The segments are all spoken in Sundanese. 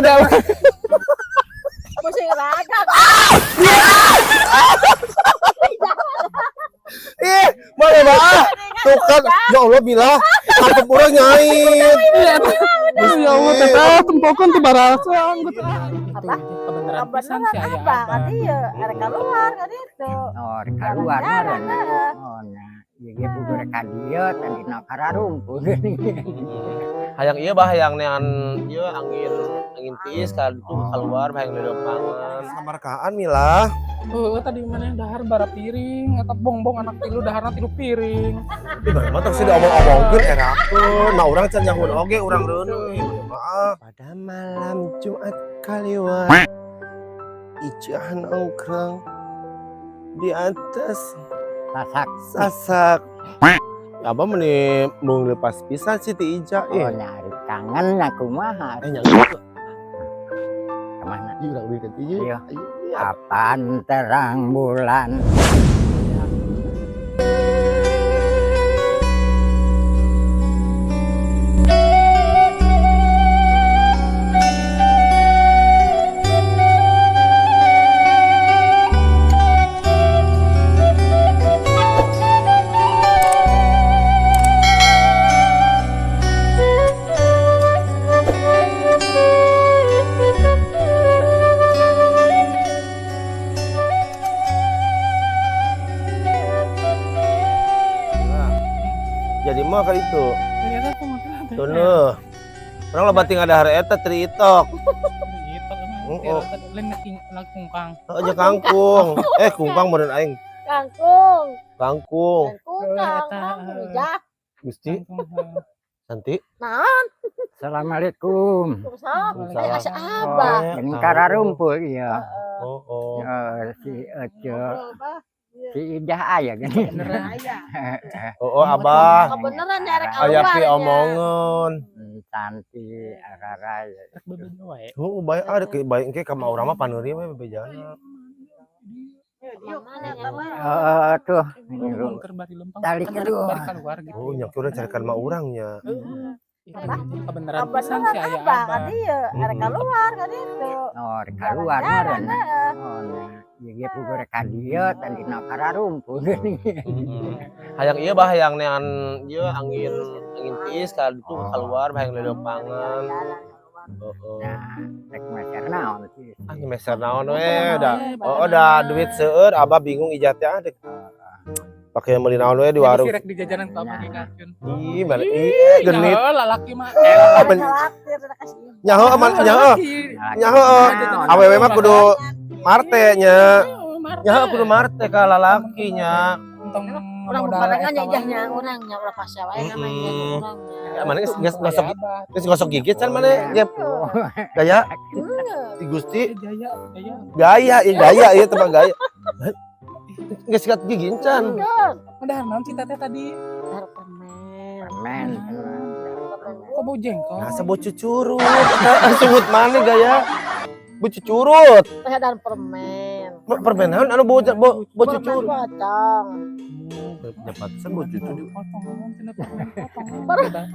Ada. Pusing raga. Ih, mana mah? Tuh kan, ya Allah Mila, kartu urang nyait. Iya, ya Allah, teteh tempokeun tuh barasa anggut. Apa? Kebenaran pisan Kebenaran si aya abah abah. kan ieu arek keluar kan itu. Oh, rek kaluar Jalan-jalan, meureun. heeh. Oh, nah, ieu ge puguh rek ka dieu tadina kararumpul. Hayang ieu bah hayang nean ieu angin angin tiis ka ditu keluar hayang leuleumpangan. Samarkaan Mila. Heeh, tadi mana dahar bara piring, eta bongbong anak tilu daharna tilu piring. Ih, mah tong sih diomong-omongkeun erakeun. Nah, urang can nyahoan oge urang reuneuh. Maaf. Pada malam Jumat kaliwat Ijahan ongkrang di atas Sasak. Sasak. Abah meni mung lepas pisan sih ti Ija Oh, eh. nyari kangen na kumaha. Eh nyangka Kemana? ieu urang ulin ka dieu. Iya. Ayo, iya. Kapan terang bulan? Nah, jadi mah ka itu. Ternyata kumaha teh. Tuh. Urang loba tinggal dahar eta tri itok. Gitu emang. Oh, oh. Lain kungkang. Oh, aja kangkung. Eh, kungkang meureun aing. Kangkung. Kangkung. Kangkung, Eta, kangkung ijah. Gusti, Kangkung, heeh. Santi. Naon? Assalamualaikum. Waalaikumsalam. Waalaikumsalam. Eh, asa abah. Eh, Geuning kararumpul ieu. Oh, oh. Eh, si Ece, Ngobrol, Bah. si Ijah aya geuning. Beneran. Aya. Oh, oh, Abah. Kebenaran ya arek Aya keluar. pi nya. omongan. Santi araraya. Rek bebeja wae. Oh, bae ada ke bae engke ka urang mah paneuri we bebejana. Mana ya, Bah? Heeh, tuh. Mun keur bari lempang. Tali Kan kedua. bari keluar gitu. Oh, nya urang carikan mah urang nya. Heeh. Itu kebenaran pisan Kebenaran si aya abah kan abah. ieu arek keluar kan itu. Oh, rek kaluar Jalan-jalan, meureun. heeh. Oh, nah, ieu ge puguh rek ka dieu tadina kararumpul geuning. Hayang ieu bah hayang nean ieu angin angin tiis ka ditu keluar hayang leuleumpangan. Jalan keluar. Heeh. Nah, rek meser naon sih? Ah, meser naon we da. Oh, da duit seueur abah bingung ijah teh ah dek. Pake meuli naon we di Jadi warung. si rek di jajanan ku abah ge ngacun. Ih, mana ih genit. Nyaho lalaki mah. Ah, ben- Traktir kasih. Nyaho aman nyaho. Nyaho. Awewe mah kudu marte nya. Nyaho kudu marte ka lalaki nya. Untung Urang modal barengan eta nya wae. ijahnya urang nya ulah pasya wae namanya Mm-mm. urangnya. Ya mana geus geus gosok Aya abah. geus gosok gigi can mana Jep. Gaya si Gusti Eh, Jaya, jaya. gaya ieu gaya ieu tempat gaya. Geus sikat gigi can. Dahar naon sih teteh tadi? Dahar permen. Permen. Kok bau jengkol? Nah, sebut cucurut. Sungut mana gaya? Bu cucurut. Teh dahar permen. Permen naon anu bau bau bau Permen cucurut. pocong. Ya pantesan bau cucurut. Potong, cenah permen potong.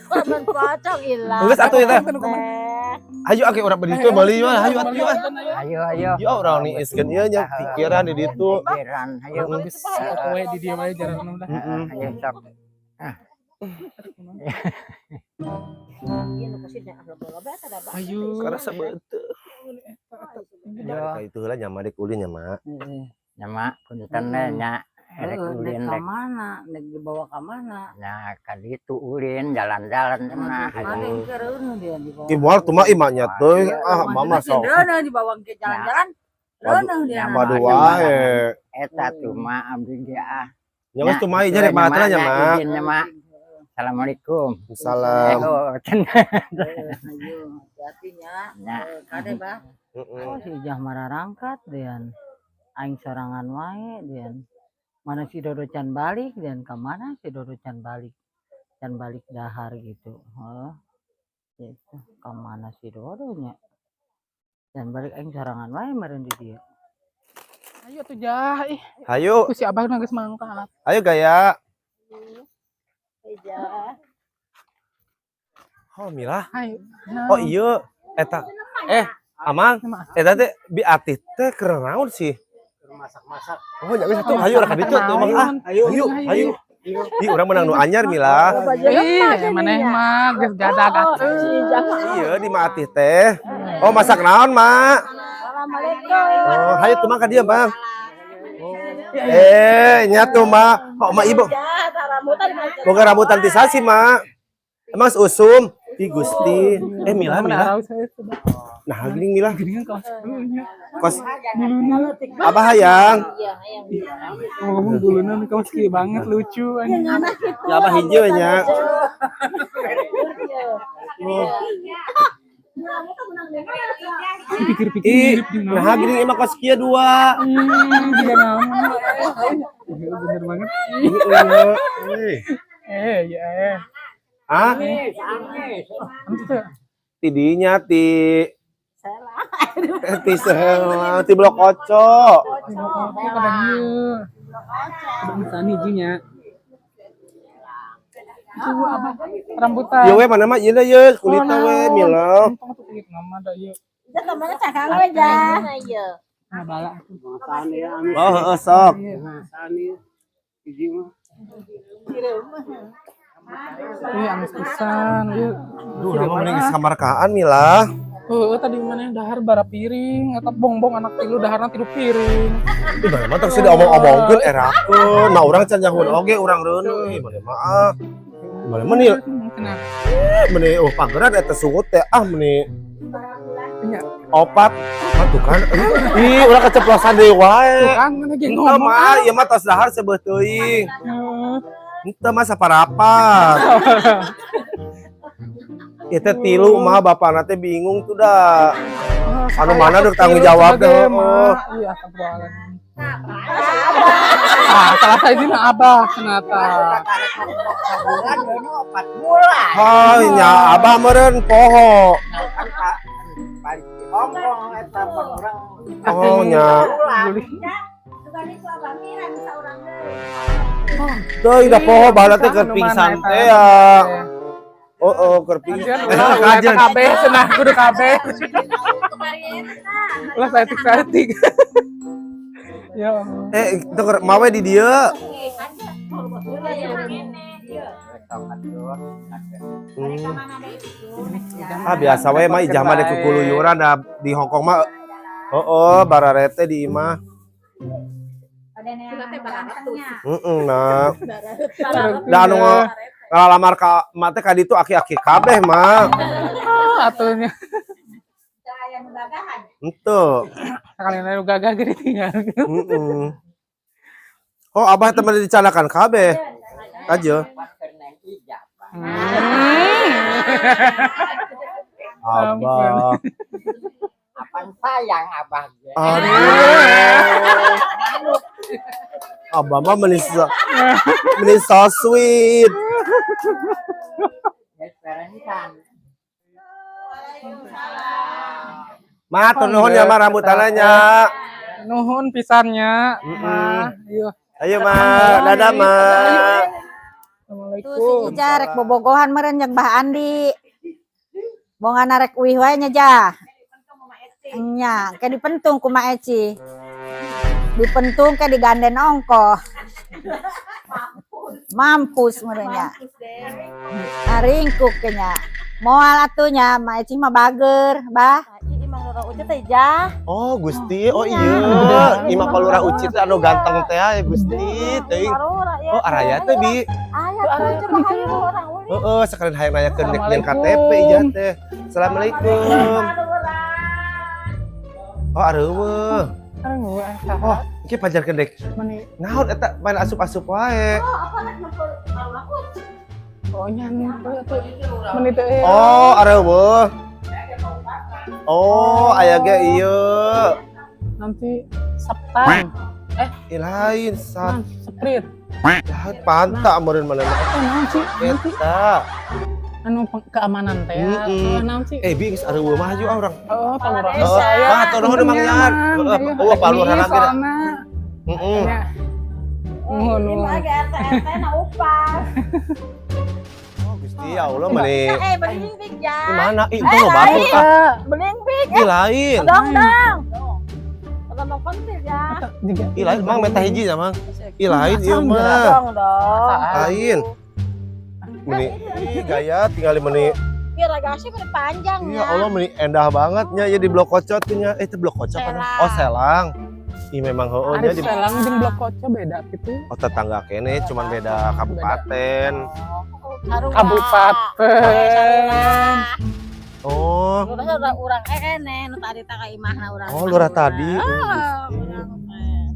Permen pocong ilang. Geus atuh ya teh. Teh. Ayo ake urang beli itu beli mah ayo atuh ah. Ayo ayo. Ya urang niiskeun ieu nya pikiran di ditu. Pikiran ayo. Geus sok we di dieu wae jaran udah. Heeh. Ayo sok. Ieu nu kusina ah loba-loba eta da, Bah. Ayo. Karasa beuteung. Yo. Ka itu heula nya mah dek ulin nya mah. Nya mak punten we nya. Rek Heeh, ulin dek ka rek. mana? Dek dibawa ka mana? Nah, ka ditu ulin jalan-jalan cenah. Mana yang kereuneuh dia dibawa. Ih moal tuh mah imahnya teuing ah mama sok. Reuneuh dibawa ke jalan-jalan. Reuneuh dia. Waduh wae. Eta tuh mah abdi ge ah. Nya geus tuh mah ija rek bahatna nya mah. Izin nya mak. Assalamualaikum. Salam. Oh, cenah. Ayo, hati-hati nya. Nya. Kade, Bah. Oh, si Ijah mararangkat dean. Aing sorangan wae dean. Mana si Dodo can balik dan ka mana si Dodo can balik. Can balik dahar gitu. Heeh. Gitu. Ka mana si Dodo nya? Can balik aing sorangan wae meureun di dieu. Ayo tuh jah ih. Hayu, Ku si abah geus mangkat. ayo gaya. Ijah. Oh Mila. Hai. Oh iya. Eta amang eta teh bi atih teh keur naon sih? Masak-masak. Oh, nya geus atuh hayu urang ka ditu tuh, Mang, ah. Ayo. Hayu, hayu. Ih, urang menang nu anyar Mila. Ih, maneh mah geus gadag atuh. Iya, di Ma Atih teh. Oh, masak naon, Mak? Assalamualaikum. Oh, hayu tuh Mang ka dieu, Bang. Eh, nya tuh, Mak. Oh, Mak Ibu. Ya, rambutan. Boga rambutan ti sasi, Mak. Emang usum. Ih, Gusti. Eh, Mila, Mila. Nah, gini Mila. Geuningan kaos nya. Kos Abah hayang. Iya, hayang. Ngomong buluna nih kaos kieu banget lucu anjing. Ya Abah hiji we nya. Oh. Dipikir-pikir Ih, mirip jeung nah gini emang kos kieu dua. Ih, jiga naon. Iya, bener banget. Eh. Eh, ya eh. Ah, Anu teh. tidinya ti ti sela, ti blok oco. Oke, pada ieu. Misalnya hijinya. Itu apa? Rambutan. Ieu we mana mah ieu ye kulitna we Mila. Untung tuh kulit nama da ieu. Itu kemana cakang we, Jah? Iya. Nah, bala. Oh, heeh sok. Ih, amis pisan. Ieu. Duh, urang mah mending geus kamarkaan Mila. Heeh, tadi maneh dahar bara piring eta bongbong anak tilu daharna tilu piring. Ih, mana mah tong diomong-omongkeun erakeun. Nah, urang can nyahoan oge urang reuneuh. Ih, mana mah ah. Mana mah nih, Kenapa? meni oh pageran eta sungut teh ah meni Nya. opat. Ah, tuh kan. Ih, urang keceplosan deui wae. Tuh kan mana ge Henteu ngomong. mah, ieu mah tos dahar seubeuh teuing. Heeh. Henteu mah saparapat. Ieu teh tilu mah bapakna teh bingung tuh dah. Anu mana dek tanggung jawab deh. Oh. Iya, astagfirullahaladzim. Ah, salah saya ini abah ternyata. Bulan ini 4 bulan. Hai nya abah meureun poho. Kan Pak balik di Hongkong eta urang. Oh nya. Teuing da poho baheula teh keur pingsan teh ya. Oh, oh, keur pingsan. Ulah ulah eta kabeh cenah kudu kabeh. Ulah saeutik-saeutik. Ya Allah. Eh, itu keur mawe di dieu. Ah biasa we mah ijah mah dek kukuluyuran da di Hong Kong mah. Oh, bararete di imah. Heeh, nah. Da anu ngalamar ka emak teh ka ditu aki-aki kabeh mah. Ah, atunya. Henteu. Sekali nu gagah gede tinggal. Heeh. Oh, abah teh mah dicanakan kabeh. Aja. Abah. Apaan sayang abah ge. Aduh. Abah mah meni so sweet. Ma, tuh nuhun ya ma rambutannya. Nuhun pisannya. Ma, ayo. Ayo ma, dadah ma. Assalamualaikum. Tuh si Ija rek bobogohan meureun jeung Bah Andi. Bongana rek uih wae nya jah. Nya, ke dipentung ku Ma Eci. Dipentung ke diganden ongkoh. Mampus meureun nya. Aringkuk ke nya. Moal atuh nya, Ma Eci mah bager, Bah. Oh, Gusti. Oh iya. Imah Palura Uci teh anu ganteng teh ya Gusti teuing. Oh, araya teh bi. Heeh, sekalian hayang nanyakeun rek nyeun KTP ijah teh. Assalamualaikum. Oh, areueuh. Oh, iki pajarkeun dek. Naon eta main asup-asup wae. Oh, nya atuh. Meni teh. Oh, areueuh. Oh, aya ge ieu. Nanti septan. Ih, lain sat. Seprit. Lain pantak meureun mana mah. Oh, naon sih? Nanti Eta. anu keamanan teh. Heeh. Naon sih? Eh, bi geus areueuh mah aju urang. Oh, Palura. Heeh. Mah atuh nuhun Mang Yan. Heeh, oh Palura lagi dah. Heeh. Nuhun, nuhun. Oh, Gusti. Gusti ya Allah meni. Eh, beling ya. Di mana? Ih, itu lo batur ah. Beling big. Ih, lain. Dong dong. Dong pentil ya. Ih, lain Mang meta hiji ya, Mang. Ih, lain ieu mah. Dong dong. Lain. Meni ih gaya tinggal meni. Biar agak meni panjang ya. Allah meni endah banget nya ya di Blok Kocot nya. Eh, itu Blok Kocot kan? Oh, Selang. Ih memang heueuh nya di Selang jeung Blok Kocot beda gitu. Oh, tetangga kene cuman beda kabupaten. Kabupaten. Oh. Lurah urang kene nu tadi teh ka imahna urang. Oh, lurah tadi.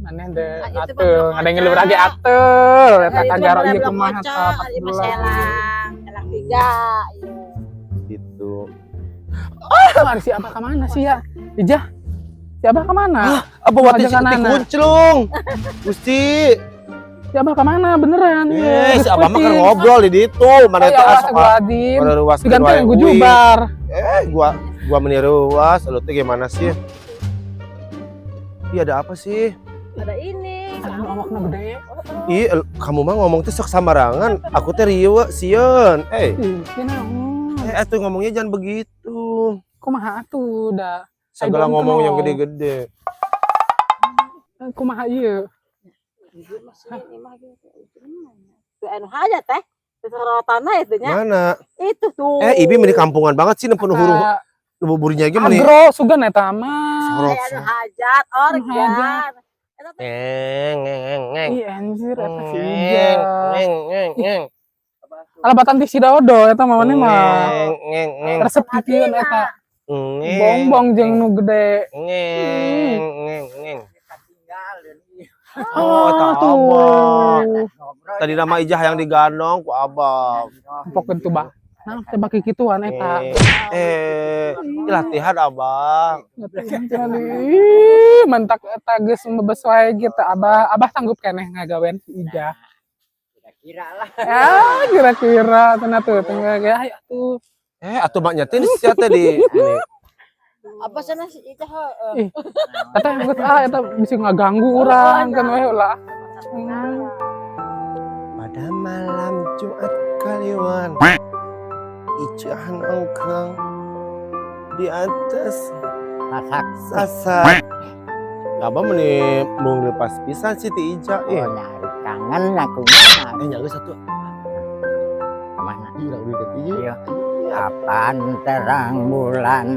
Maneh deh atuh, ada yang lurah ge atuh, eta ka jaro ieu kumaha tah. Selang, Selang 3 ieu. Gitu. Oh, mari si Abah ka mana sih ya? Ijah. Si Abah ka mana? Abah waktu si kunclung. Gusti. Si Abah ka mana beneran? Eh, si Abah mah kan ngobrol di ditu, mana teh asup. Mana ruas diganti yang gujubar. Eh, gua meni ruas, lu teh gimana sih? Ih, ada apa sih? Ada ini. Awakna gede. Ih, kamu mah ngomong teh sok sambarangan. Aku teh rieu sieun. Eh. Eh, atuh ngomongnya jangan begitu. Kumaha atuh da? Segala ngomong yang gede-gede. Kumaha ieu? Tuh anu aja teh. Sorotanna itu nya. Mana? Itu tuh. Eh, Ibi meni kampungan banget sih nempeun huruf buburnya ge meni. Agro sugan eta mah. Sorot. Anu hajat organ. Ngeng ngeng ngeng. Ih anjir eta si Ijah. Ngeng ngeng ngeng. Alabatan ti si Dodo eta mah maneh mah. Ngeng ngeng. Resep kikieun eta. Bongbong jeung nu gede. Ngeng ngeng ngeng. Oh, eta tuh. Abah. Tadi nama Ijah yang digandong ku Abah. Pokoknya tuh bah. Nah, coba kikituan eta. Eh, latihan Abah. Ih, mantak eta geus mebes wae gitu Abah. Abah sanggup keneh ngagawean si Ijah. Kira-kira lah. Ya, kira-kira cenah tuh tengah ge ayo tuh. Eh, atuh maknya teh sia teh di ini. Apa cenah si Ijah heueuh. Ih, eta geus ah eta bisa ngaganggu urang kan we ulah. Pada malam Jumat Kliwon, Ijah nongkrong di atas Masak. sasak. Abah meni mung lepas pisan sih ti Ijah Oh, eh. nyari kangen aku mah. Eh, nyaga satu. Kemana? Ih, udah ieu. Iya. Kapan terang bulan,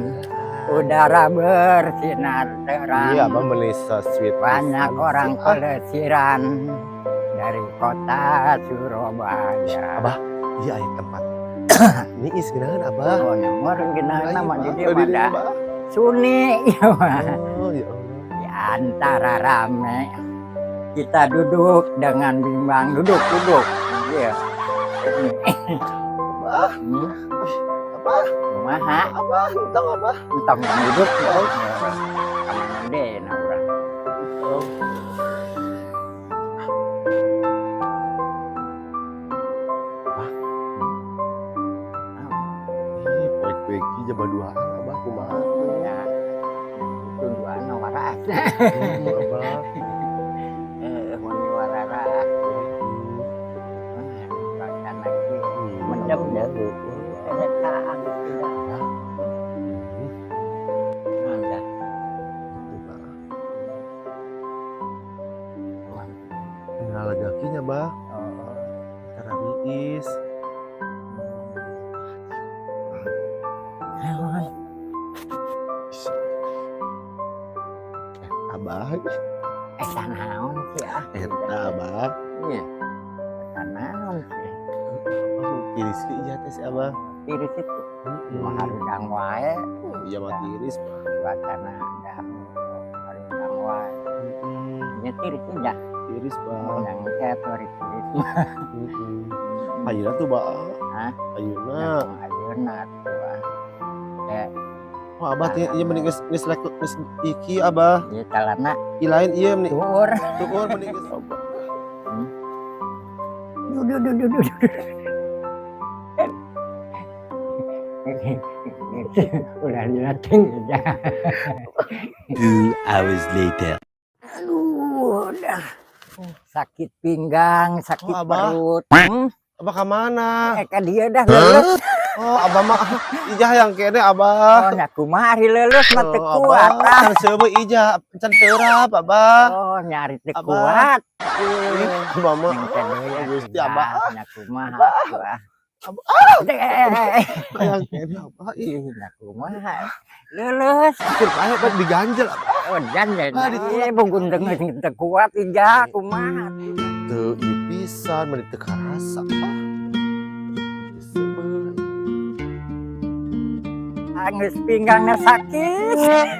udara bersinar terang. Iya, Abah meni so sweet. Banyak pisan orang sih. Ah, pelesiran dari kota Surabaya. Abah, iya aya tempat. Niis geunaheun Abah. Oh, nyamur geunaheun mah di dieu Abah, mah da. Abah. Suni ieu mah. Oh, ya Allah. Di antara rame kita duduk dengan bimbang, duduk duduk. Iya. Abah, Abah, Kumaha? Abah, entong Abah. Entong yang duduk. Kamana deui na urang. Ih, poek-poek jaba duaan Abah kumaha? Ya. Itu duaan waras. Abah. Eh, mun warara. Suasana kieu. Mendem Abah, deh. heueuh. Eta tidak. Ada. Gitu, Bah. Kenal gakinya, Bah. Oh, Tara niis. naon? Abah, Eta naon sih ah? eta Abah. Iya. Eta naon sih? Abah tiris ke ijah teh si Abah. Tiris itu Heeh. mah harudang wae, Iya mah tiris, Bah. suasana dah harudang wae. Heeh. Nya tiris ijah. Tiris, Bah. Yang kayak tiris tiris. Heeh. Ayeuna tuh, Bah. Hah? Ayeuna. Ayeuna tuh ah. Eh, Wah, Abah teh ieu mending geus geus rek geus iki Abah. ieu calana Ieu lain ieu mending tuur. tuur mending geus Abah. Duh duh duh duh duh. Udah dilatih aja. 2 hours later. Aduh, udah. Sakit pinggang, sakit Oh, Abah. perut. Abah ka mana? Eh, ka dieu dah leuleus. Oh, abah mah Ijah hayang keneh, Abah. Oh, nya kumaha ari leuleus mah teu Oh, kuat Abah, ah. can seubeuh Ijah, can teurap, Abah. Oh, nyari teu Abah. kuat. Ih, Abah mah. Neng teh deui Oh, Gusti atuh, Abah. nya kumaha atuh ah. Abah. Hayang keneh, Abah. Ih, Ih, nya kumaha. Leuleus. keur bae bae diganjel, Abah. Oh, jan Ah, ditulak. eh bungkun teu teu kuat Ijah kumaha. Teu ieu pisan meuni teu karasa. Ah. Seubeuh. Geus pinggangna sakit.